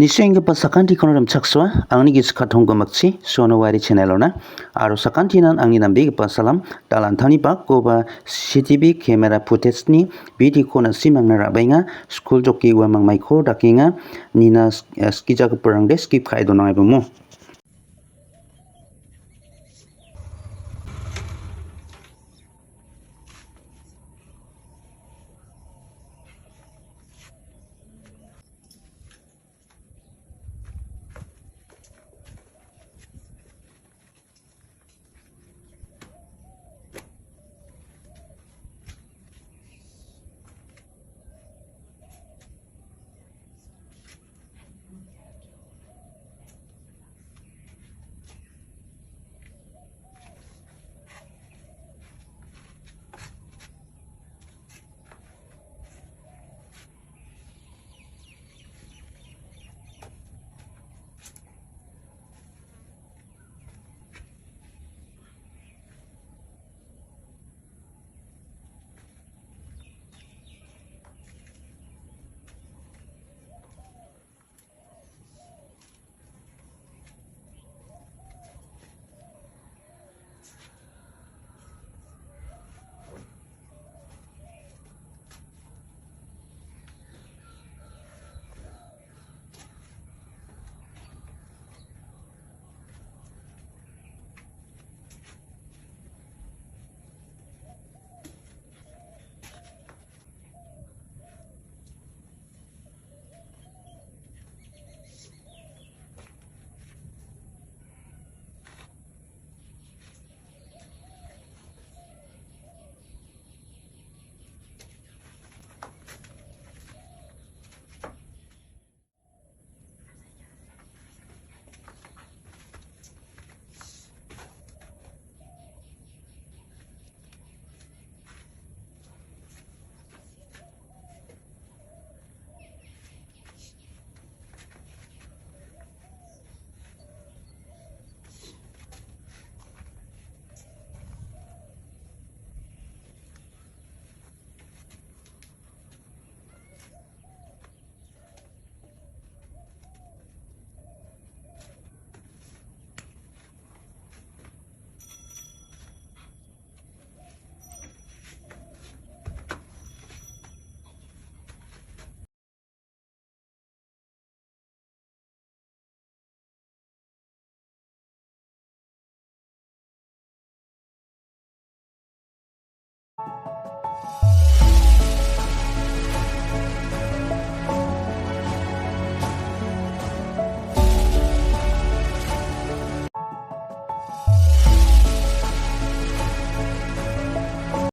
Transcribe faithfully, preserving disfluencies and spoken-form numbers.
Nisenggipa sakantikono rimchaksoa, angni gisik katonggimakchi, Sonowari channel-ona. Aro sakantinan angni nambegipa salam, dalantangni bakkoba C C T V camera footage-ni video-ko na·simangna ra·baenga, skul joke ua mangmaiko dakenga, nina sk-, eh, skijagiparangde skip ka·e donangaibomo.